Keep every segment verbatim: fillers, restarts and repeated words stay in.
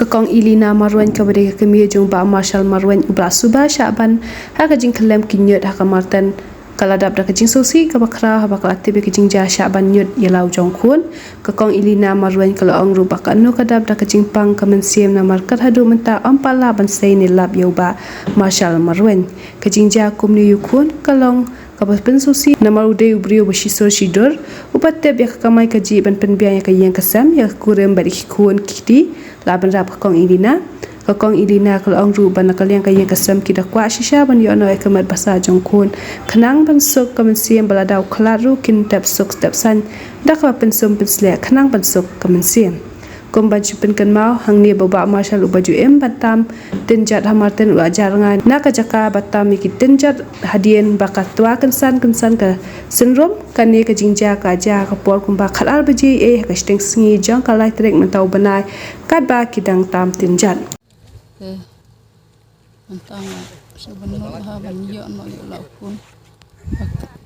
Ka Kong Elina Marwein kaba dei ka kmie jong Bah Marshal Marwein uba la suba shah ban ha ka jingkhyllem ki ñiut ha ka Marten, ka la dap da ka jingsngewsih kaba khraw haba ka la tip ïa ka jingjia shah ban ñiut ïa la u jong khun. Ka Kong Elina Marwein ka la ong ruh ba kano ka dap da ka jingpang ka mynsiem namar kat haduh mynta ym pat lah ban sei ne lap ïa u Bah Marshal Marwein. Ka jingjia kumne ïa u khun ka long kaba pynsngewsih namar u dei u briew ba shisur shidur, uba tip ïa ka kamai kajih ban pynbiang ïa ka ïing ka sem, ïa ka kurim bad ïa ki khun ki kti. La bynrap ka Kong Elina. Ka Kong Elina ka la ong ruh ba na ka liang ka ïing ka sem ki da kwah shisha ban ïoh noh ïa ka met basa jong u khun, khnang ban suk ka mynsiem, ba lada u khlad ruh kin tep suk tep saiñ da kaba pynsum pynsleh khnang ban suk ka mynsiem. Kum ban shu pynkynmaw hangne ba u Bah Marshal uba ju im ban tam tynjat ha Marten u la jar ngai na ka jaka ba tam ïa ki tynjat hadien ba ka twa kynsan kynsan ka synrum. Kane ka jingjia ka jia ha ka por kumba khatar baje ei ha ka shiteng sngi jong ka lai tarik mynta u bnai, katba ki dang tam tynjat. Te mynta nga shu ban nud ha ban ïoh noh ïa la u khun.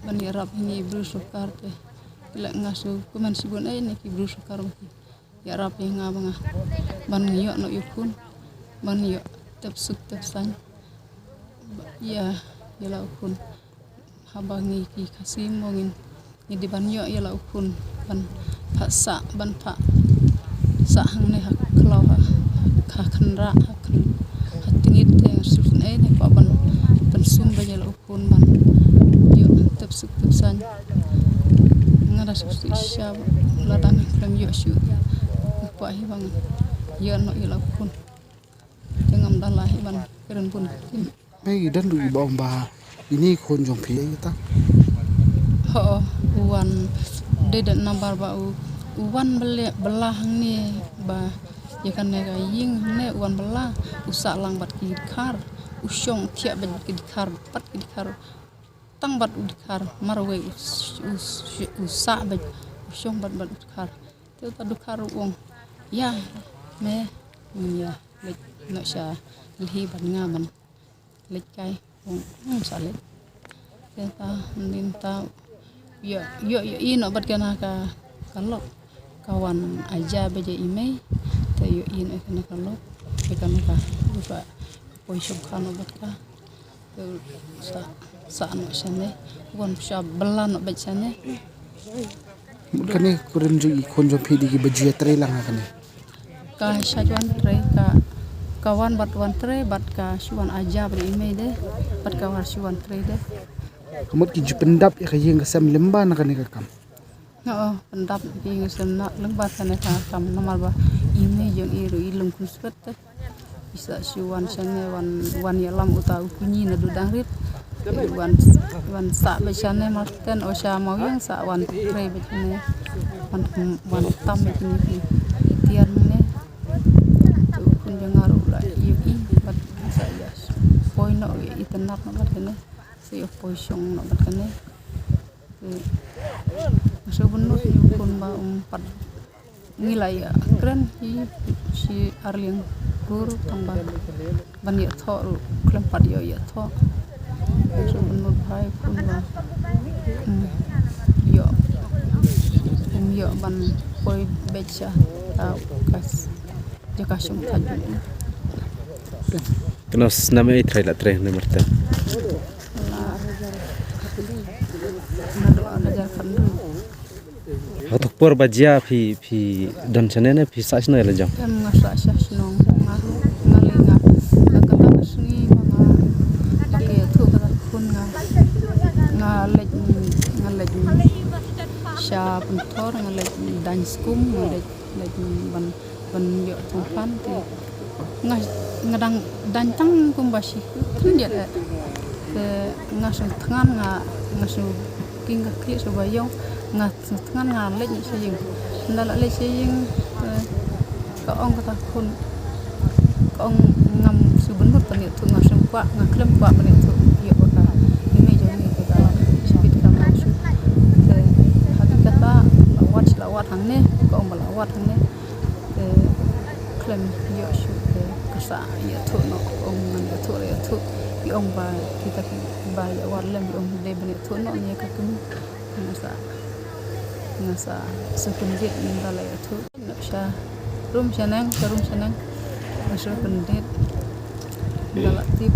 Ban ïarap ïa ngi briew sorkar te. Ki la nga shu kumne shibun ei ne ki briew sorkar ba ki ïarap ïa nga ba nga ban ïoh noh ïa u khun, ban ïoh tep suk tep saiñ ïa, ïa la u khun. Haba ngi ki Khasi mo ngin, ngi dei ban ïoh ïa la u khun ban phah sah, ban phah sah hangne ha khlaw, ha, ha khynra, ha khyn, ha tngit te sut ne ne kwah ban pynsum ba ïa la u khun ban ïoh tep suk tep saiñ. Nga da suk shisha lada ngi khlem ïoh shuh, kwah hi ban ïoh noh ïa la u khun. Te ngam da lah hi ban kren bun. Phi don ruh kiba ong ba ine i khun jong phi ïa ta. Ho, u wan dei da nambar ba u, u wan bele, bela hangne ba ïa kane ka ïing hangne u wan bela, u sah lang bad ki dkhar, u shong thiah bad ki dkhar, bad ki dkhar, tang bad u dkhar marwei u, u, u sah bad u shong bad, bad u dkhar. Te uta u dkhar u ong, ïa me, ïa leit noh sha lhi bad nga ban leit kai. Ong, hmm, sa leit. Te ta, nin ta, ïoh, ïoh, ïoh i noh bad kane ka, ka lok. Ka wan aja baje i mei. Te ïoh i noh kane ka lok. Te kane ka, ka poi shong kha noh bad ka. Te sa, sa noh shane. Wan sha bela noh bad shane. Kane kurim jong i khun jong phi dei kiba ju ïatrei lang ha kane. Ka sha wan trei ka, ka wan bad wan trei bad ka shu wan aja bad i mei de, bad ka wan shu wan trei de. Ka mut ki ju pyndap ïa ka ïing ka sem lyngba na kane ka kam. Nga, oh, pyndap ïa ka ïing ka sem na lyngba kane ka kam namar ba i mei jong i ruh i lum khun swet te. I sah shu wan shane, wan, wan ïalam uta u kñi naduh dang rit. Wan, wan sah beit shane Marten, o sha Mawïong sah wan trei beit shane. Wan, wan tam beit shane ki tiar ne. Te u khun jong nga ruh la ïoh i bad sah ïa poi noh ïa i tnat noh bad kane. Sa ïa poi shong noh bad kane. Te nga shu bynnud ïa u khun ba um pat ngi la ïa kren hi shi ar liang kur tang ba ban ïa thoh ruh khlem pat ïoh ïa thoh. Nga shu bynnud bha ïa u khun ba um ïoh, um ïoh ban poi beit sha ta ka jaka shong thait. Kano snem ei trei la trei ne Marten? La, naduh ar hajar khatduh. Ha kato ka por ba jia phi, phi don shane ne phi sah shano ïa la jong? Em, nga sah sha shnong, nga, nga leit nga, nga kata ka sngi ba nga, ba ka ïathuh kata ka khun nga, nga leit, nga leit sha Pynthor, nga leit daiñ skum, nga leit, leit ban ban ïoh thong phan te nga, nga dang dang tang kumba shi khyndiat eh. Te nga shu thngan nga, nga shu king ka khlieh shu ba ïong, nga shu thngan nga leit sha ïing. Nda la leit sha ïing te ka ong kata khun, ka ong ngam shu bynnud ban ïathuh, nga shu kwah, nga khlem kwah ban ïathuh ïa ka. Ine jong ngi ka shibit ka ma shu. Te ha kata la wad, la wad hangne, ka ong ba la wad hangne. Te khlem ïoh shuh te ka sah ïathuh noh, ong ngan ïathuh, ïathuh. Ki ong ba kita kiba ïa war lem, ki ong dei ban ïathuh noh ïa ka kmie. Nga sah, nga sah sukun jit ngan da la ïathuh. Noh sha rum sha neng, sha rum sha neng. Nga shu pyndit. Nga la tip.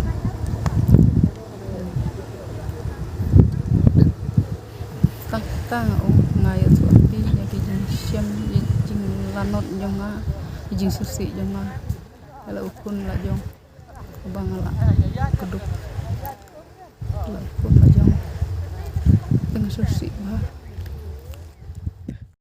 Tang tang, oh, nga ïathuh ïa phi ïa ki jingshem, ïa ki jinglanot jong nga, ki jingsngewsih jong nga. Ïa la u khun la jong. Ba nga la kdup. La u khun la jong. Tang sngewsih bha.